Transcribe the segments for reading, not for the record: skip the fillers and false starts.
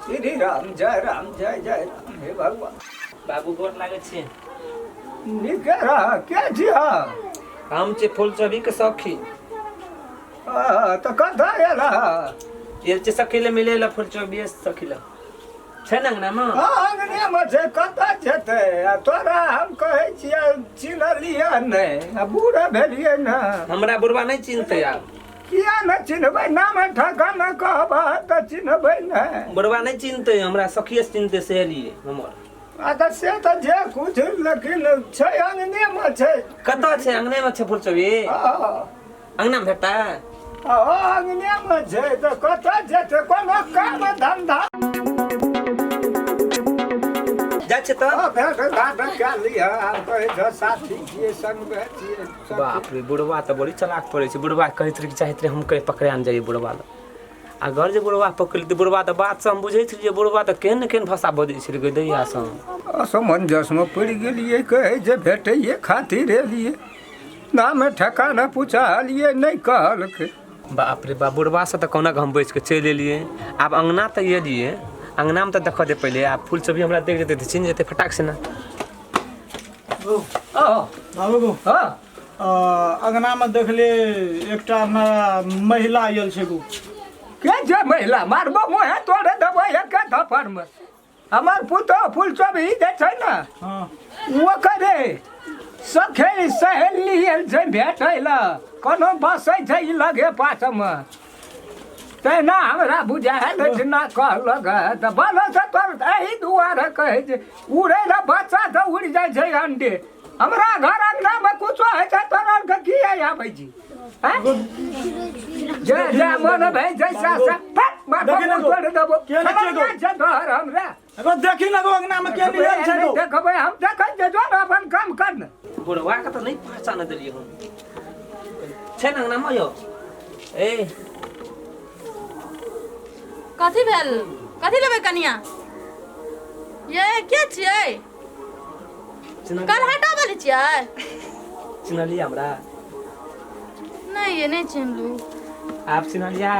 श्री राम जय राम जय जय राम हे भगवान। बाबू गोर लागै छी। नीके रह। के छी अहाँ? हम छी फूल चौबी के सखी। तऽ कतऽ आयल अहाँ? एल छी सखी ले मिले ला, फूल चौबी सखी ला छै ने अंगना में? हँ, अंगने मे छै, कतऽ जेतै? आ तोरा हम कहै छियै चिन्हलियै नहि, आ बूढ़ भेलियै ने। हमरा बुढ़वा नहि चिन्हतै आब। किया नहि चिन्हबै? नाम ठकाना कहबह तऽ चिन्हबै नहि। बुढ़वा नहि चिन्हतै हमरा, सखिए से चिन्हतै, सहेली हमर। आ तऽ से तऽ जे कुछ, लेकिन छै अंगने मे छै। कतऽ छै? अंगने में छै फूल चौबी? हँ। अंगना में भेटतै? हँ, अंगने मे छै तऽ कतऽ जेतै? कोनो काम धंधा जाइ छै तऽ। हँ, भेट घाट कए लिहऽ। आब कहै छह साथी छियै, संगमे छियै सखी। बाप रे, बुढ़वा तऽ बड़ी चलाक पड़ै छै। बुढ़वा कहैत रहै कि चाहैत रहै हम कहीं पकड़ा ने जाइए बुढ़वा लग। अगर जे बुढ़वा पकड़ि लेतै, बुढ़वा तऽ बात से हम बुझैत छलियै, बुढ़वा तऽ केहन ने केहन भाषा बजै छलै गे दैया सँ। असमंजसमे पड़ि गेलियै। कहै जे भेटैए खातिर एलियै, नामे ठेकाना पुछलियै, नहि कहलकै। बाप रे बाप, बुढ़वा से तऽ कोना हम बचि कऽ चलि एलियै। आब अङ्गना तऽ एलियै, अङ्गनामे तऽ देखऽ दे पहिले। आब फूल सब भी हमरा देख जेतै तऽ चिन्ह जेतै फटाक से ने। बाबू गो। हँ। अङ्गनामे देखलियै एकटा नया महिला आयल छै गो। के जे महिला? मारबो मुँहे तोड़े देबो एके थप्पड़मे। हमर पुतोह फूल चोभी जे छै ने, ओकरे सखे सहेली आयल छै भेटै लए। कोनो बसै छै ई लगे पासमे, तहिना हमरा बुझायल अछि ना। कहलक हँ तऽ बोलो से तोर एहि दुआरे कहै छै, उड़ै लए बच्चा तऽ उड़ि जाइ छै अंडे। हमरा घर अंगनामे कुछो होइ छै, तोरा आरके की आबै छी? आँय? जे जे मन भए जैसा से फट मारबो, देखी ने गो। तोड़ देबो। के ने छै गो? छै तोहर हमरा। एगो देखी ने गो, अङ्गनामे के निकलल छै गो? देखबै हम, देखै जे जो ने अपन काम कर ने। बुढ़वा के तऽ नहि पहचान देलियै हम। छै ने अंगनामे यौ? ए। कथी भेल? कथी लेबै कनिया? ये के छियै? कल हटा वाली छियै? चिन्हलियै हमरा? नहीं, ये नहीं चिन्हलू। आब चिन्हलियै?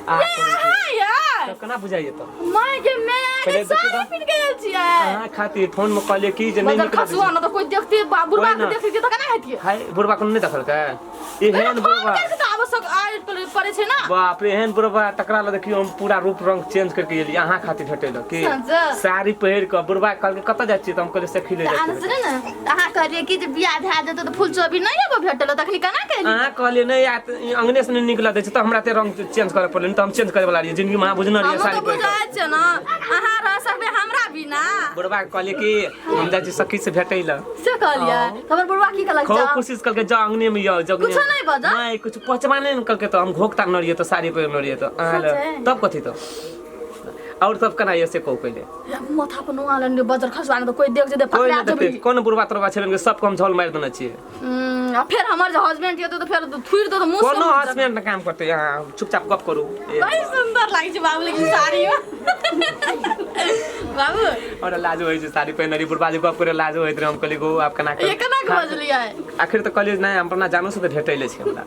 आ ये अहाँ यार तऽ केना बुझाइए तऽ? माय के मैं पहिले देखू साड़ी तऽ। पिन के गेल छियै। अहाँ खातिर फोन में कहलियै कि जे नहि बजर निकलऽ दै खसुआ छै। न तऽ कोई देखते बा बुढ़बा कोई के ना। देखते तऽ केना हेतियै? हाय, बुढ़बा कोनो नहि देखलकै एहन फोन बुढ़बा। करके तऽ आवश्यक आयल पड़ै छै ना। बाप रे, एहन बुढ़बा तकरा लए देखियौ हम पूरा रूप रंग चेंज करके एलियै अहाँ खातिर भेटै लए की। सच? साड़ी पहिर कऽ बुढ़बा कहलकै कतऽ जाइ छियै? तऽ हम कहलियै सखी ले तऽ जाइ अहाँ छियै। सुनू ने, तऽ अहाँ कहलियै कि जे बियाह भए जेतै तऽ फूल चोभी नहि एबो भेटल, तखनी केना केलियै? अहाँ कहलियै नहि आयत, अंगने से नहि निकलऽ दै छै, तऽ हमरा ते रंग चेंज करऽ पड़लै, नहि तऽ हम चेंज करे वाला रहियै जिंदगी में। अहाँ बुझने रहियै हमहूँ साड़ी तऽ पहिर कऽ। बुझै छियै ने, अहाँ रह सकबै हमरा बिना? बुढ़बा के कहलियै कि हम जाइ छी सखी से भेटै लए। से कहलियै? हमर बुढ़वा की कहलक? खूब जाउ। कोशिश कलकै, जाउ अंगने में यौ जगने। कुछो नहि बजल? नहीं, कुछ पहचवाने नहीं कलकै। तऽ हम घोक ताकने रहियै तऽ साड़ी पहिरने रहियै तऽ अहाँ लए। सचे? तब कथी तऽ और सब केना यऽ से कहू पहिले। माथा पर नुआ लेने बजर खसवा ने तऽ कोई देख जेतै। कोई पकड़ा नहि देखतै। जेबै। कोन बुढ़वा तोड़वा छलै, सबके हम झोल मारि देने छियै। आ फेर हमर जे हस्बैंड हेतै तऽ फेर थुरि देतै मुँह से। कोनो हस्बैंड काम करतै? अहाँ चुपचाप गप करू। बड़ी सुंदर लागै छै बाबू लेकिन साड़ी बाबू। और लाजो होइ छै, साड़ी पहिरने रहियै, बुढ़बा जे गप करे लाजो होइत रहै। हम कहलियै गो आब केना ये केना के बजलियै? आखिर तऽ कहलियै नहि, हम अपना जानो से तऽ भेटै ले छै हमरा,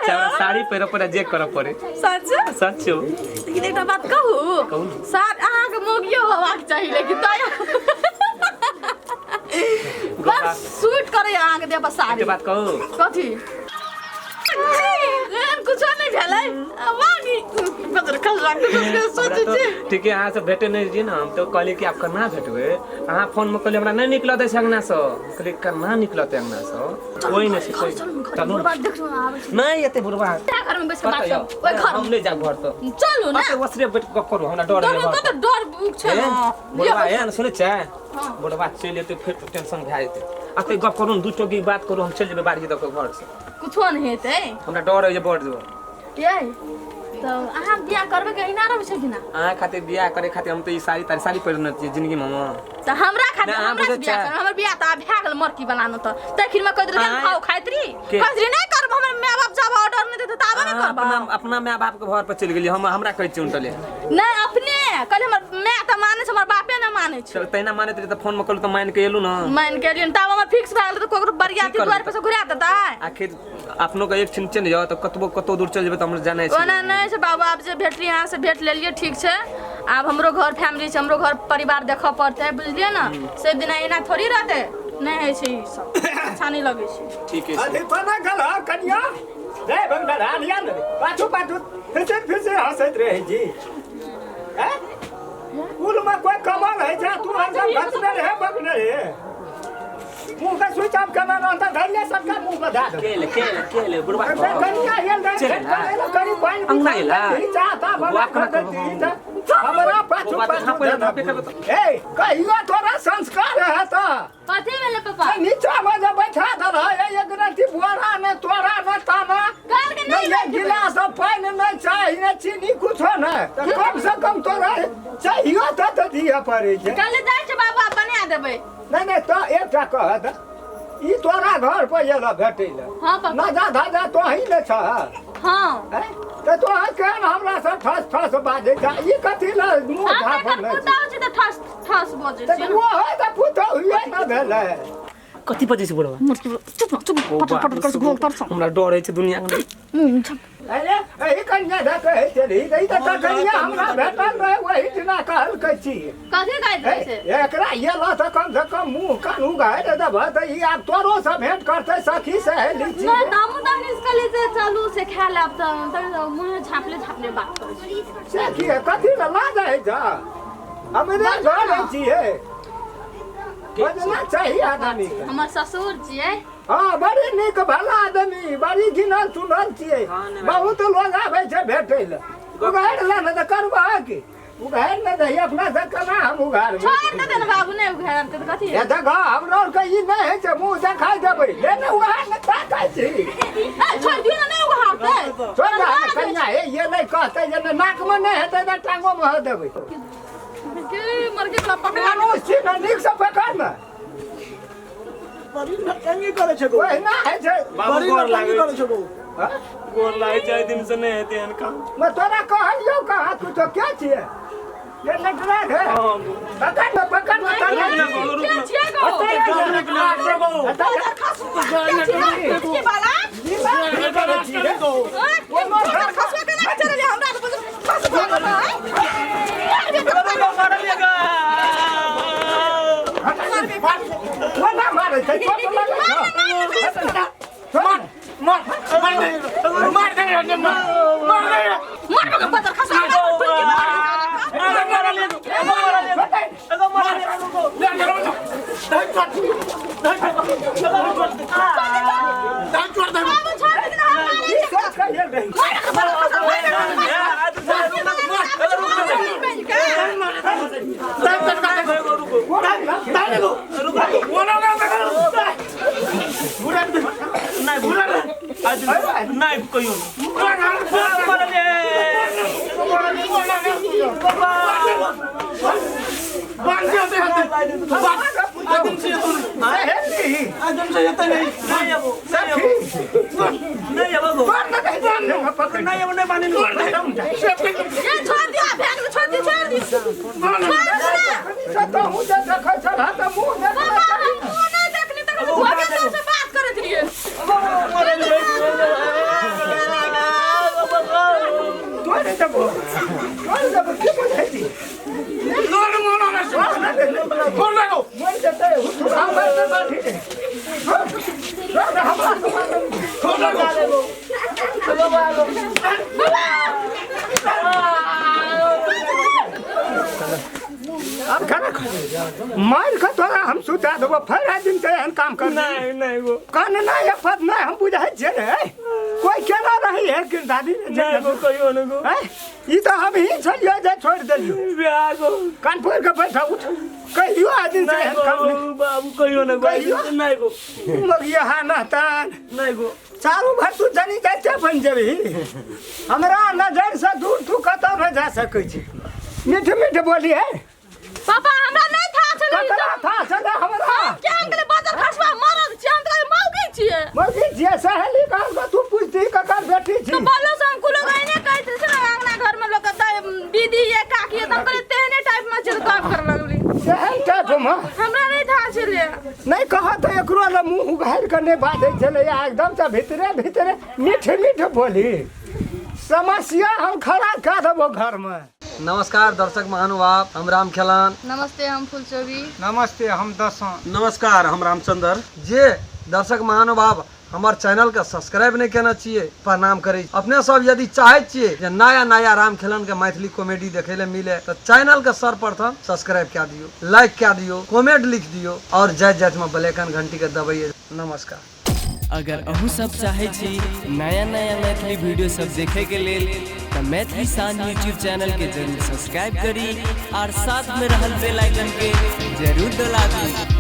चाहे हमरा साड़ी पहिरऽ पड़े, जे करऽ पड़े। सच? सच हो। लेकिन एकटा बात कहू? कहू ने। सार अहाँके मौगियो होबाक चाही, लेकिन तैयो बस सूट करे अहाँके देह पर साड़ी। एकटा बात कहू? कथी? एहन कुछो नहि भेलै। वाह, बदर खसरा के सोचै छी। ठीक है, अहाँ से भेटे नहि रहियै ने हम तऽ कहलियै कि आब केना भेटबै? अहाँ फोनमे कहलियै हमरा नहि निकलऽ दै छै अङ्गनासँ। कहलियै केना निकलतै अङ्गनासँ? कोइ नहि छै कोइ। चलू चलू। बुढ़बा देख आबै छै। नहि एतै बुढ़बा। घर में बैस के बात कतऽ यौ? कर, ओहि घर हम नहि जायब घर तऽ। चलू ने। कतऽ ओसरे बैठ कऽ गप करू, हमरा डर डर होइए घर। कतऽ डर बुक छै ने? बुढ़बा एहन सुनै छै, बुढ़बा चलि एतै फेर तऽ टेंशन भए जेतै। अतै गप करू ने, दू टोकी बात करू, हम चलि जेबै बाड़ी दऽ कऽ घर से। कुछो नहि हेतै। हमरा डर होइए बड़ जोर। ये तऽ अहाँ बियाह करबै के अहिना रहबै छै कि ना? अहाँ खातिर बियाह करे खातिर हम तऽ ई साड़ी तारी साड़ी पहिरने छियै जिंदगी में हम। तऽ हमरा खातिर नहि, अहाँ हमरा से बुझै बियाह छियै। कर, हमर बियाह तऽ आब भए गेल मरकी वाला न, तऽ तखन मे कहि देलकै अहाँ- खाओ खाइत रही। के? कहैत रही नहि करब, हमर माय बाप जब ऑर्डर नहि देतै ताबे नहि अहाँ करब। अपना अपना माय बाप के घर पर चलि गेलियै, हम हमरा कहै छियै उनटले। नहि, अपने कहले हमर माय तऽ मानै छै, हमर बापे नहि मानै छै। चल, तहिना मानैत रही तऽ फोन में कहलहुँ तऽ मानि के एलहुँ ने। मानि के एलियै तब हमर फिक्स भए गेल तऽ ककरो बरियाती करबै दुआरि पर से घुरा देतै? आखिर अपनो के एक छिन चलि जाओ तऽ कतबो कतौ दूर चलि जेबै तऽ हमरा जानै छै। ओना नहि छै बाबू, आब जे भेटली अहाँ से भेट लेलियै, ठीक छै। आब हमरो घर फैमिली छै, हमरो घर परिवार देखऽ पड़तै, बुझलियै ने? सब दिना एना थोड़ी रहतै। नहि होइ छै ई सब, अच्छा नहि लगै छै। ठीके छै। अथी कोना गेल हँ कनिया रे बंगला लिया ने, पाछू पाछू फिर फिर से हंसैत रहै छी। हैं? कुल में कोई कमल है छै, तू हरदम घसने रहे बगने रहे। मुंह के स्विच ऑफ केना रहता धैर्य सबका मुंह में धऽ देबै। केले केले केले बुढ़वा से कनिया हेल रहे चल ना। करी पानि अंगना एला। चाहता बुआ केना कहबो? हमरा पाछू ओ बात पाछू हाँ पहिले झाँपे करबो तऽ। ए कहियो तोरा संस्कार है तऽ कथी भेलै पापा? नीचा में जे बैठा दल है एक रत्ती बोरा ने तोरा ने ताना कहलकै नहीं नहि ये बैठबै। गिलास पानि नहीं चाही ने चीनी कुछो नहीं, तऽ कम से कम तोरा चाहियो तऽ दिअ पड़ै छै। कहले जाइ छै बाबा बना देबै। नहीं नहीं, तो एकटा कह दे, ई तोरा घर पर एल भेटै लए? हाँ पापा। ना जा धाजा तोही ने छह? हाँ। हैं? तऽ तोहर केहन हमरा से ठस ठस बाजै छ, ई कथी लए मुँह हम तऽ झाँपल एकर रहै छै? पुतहु छी तऽ ठस ठस बजै तऽ छियै ने। ओ है तऽ पुतहु ने भेलै। कथी बजै छै बुढ़वा? चुप न, चुप। ओ पटर बाप पटर रे, कर गोल तरसँ। हमरा डर होइ छै दुनिया के। मुँह झप। अरे एही कन्या दऽ कहै छलही तऽ ई तऽ कन्या हमरा भेटल रहै ओही दिना कहलकै छी। कथी कहैत रहै छै? एकरा एलऽ तऽ कम से कम मुँह कान उघारि देबह तऽ ई आब तोरो से भेंट करतै, सखी सहेली छी। नहि तऽ हमहूँ तऽ अखनी कहलियै जे चलू से खा लेब, तऽ मुँहे झाँपले झाँपले बात करै छी। से की कथी लए लाज होइ छ? हमरे घर छियै, बजना चाही आदमी के। हमर ससुर छियै। हाँ, बड़ी नीक भला आदमी, बड़ी गिनल चुनल छियै। बहुत लोग आबै छै भेटै लए। उघारि ले ने तऽ करबह की? उघारि ने दही अपना से, केना हम उघारबै? छोड़ि देतै ने बाबू, नहि उघारतै तऽ कथी? ए देख, हमरो आरके ई नहि होइ छै, मुँह देखाइ देबै ले ने उघार ने, ताकै छी। ए, छोड़ि दियौ ने, नहि उघारतै। छोड़ि दे ने कनिया, हे ये नहि कहतै जे ने नाकमे नहि हेतै तऽ टांगोमे हो देबै। के मर के पकड़ा। मानुस छी ने, नीकसँ पकड़ ने। बड़ी नटंगी करै छै गो। ओहिना होइ छै। बाबू बड़ी गोर नटंगी लागै करै छै गो। हाँ? गोर लागै छै, एहि दिन से नहि हेतै एहन काम। मैं तोरा कहलियौ कहाँ कुछो? के छियै ये नटराज है? पकड़ ने, पकड़ ने, तने। के छियै गो? के बाला? खसुआ केना चललियै हमरा तऽ खसुआ? कोना मारै छै? चोट लगै छौ? मार मार मार मार दे, मार मार दे। मार बदर खसुआ। बाबू छोड़ दे ना, हम मारै ई सोच के गेल रही। नहि कहियो। सहेली। तोर ने कहै छै, पकड़। ये छोड़ दियो, भैन के छोड़ दियो, छोड़ दियो, छोड़ दियो ना। से तो हूँ जे देखै छल तऽ मुँह देखबै। बाबा, हम मुँह नहि देखली तखन धोखे से बात करैत रहियै। तोरे देबो, तोरे देबो, की बुझै छी? मरि जेतै, हुथुरा मारि देबै। छोड़ दे हमरा। अब खाना खा, मारि कऽ तोरा हम सुता देबो, फेर आइ दिन से एहन काम कर। नहि नहि गो। कान नहि अफत नहि, हम बुझै छियै रे, कोई केना रही है कि दादी ने नहि गो, कहियो नहि गो। हैं? ई तऽ हम ही छलियै जे छोड़ि देलियौ। बियाह गो। कान फोड़ि कऽ बैठा, उठ, कहियो आइ दिन से नहि एहन गो। काम नहि। बाबू, कहियो नहि गो। कहियो? नहि गो। मगिया नहतान। नहि गो। चारू भर तू जनी जाइते बनि जेबही, हमरा नजर से दूर तू कतौ नहि जा सकै छी। मीठ मीठ बोली है। पापा, हमरा नहि था छलै। ककरा था छलै हमरा? हम के अंकल बाजार खसुआ मरद छियै? हम तऽ मौगी छियै। मौगी छियै, सहेली कहलको तू पूछती ककर बेटी छी। तऽ बोलो से हम कुलो गइने कहैत छै ने, अंगना घर में लोग कहता दीदी ये काकी ये, तऽ हम कहलियै तेहने टाइप में छै तऽ गप कर लगली। सेहन टाइप मे। हमरा नहि था छलै। नहि कहत तऽ एकरो लए मुँह उघारि कऽ नहि बाजै छलै, आ एकदम से भीतरे भीतरे मीठ मीठ बोली। समस्या हम खड़ा कऽ देबो घरमे। नमस्कार दर्शक महानुभाव, हम राम खेलन। नमस्ते, हम फुलचोबी। नमस्ते, हम दसों। नमस्कार, हम रामचंद्र। जे दर्शक महानुभाव हमर चैनल के सब्सक्राइब नहीं केने छियै, प्रणाम करै। अपने सब यदि चाहै छियै जे नया नया राम खेलन के मैथिली कॉमेडी देखे ले मिले तो चैनल के सर्वप्रथम सब्सक्राइब कए दियौ, लाइक कए दियौ, कमेंट लिख दियौ और जाइत जाइत में बेल आइकन घंटी के दबैयै। नमस्कार। अगर अहूँ सब चाहै छी नया नया मैथिली वीडियो सब देखे के लेल तऽ मैथिली शान यूट्यूब चैनल के जरूर सब्सक्राइब करी और साथ में रहल बेल आइकन के जरूर दबा दी।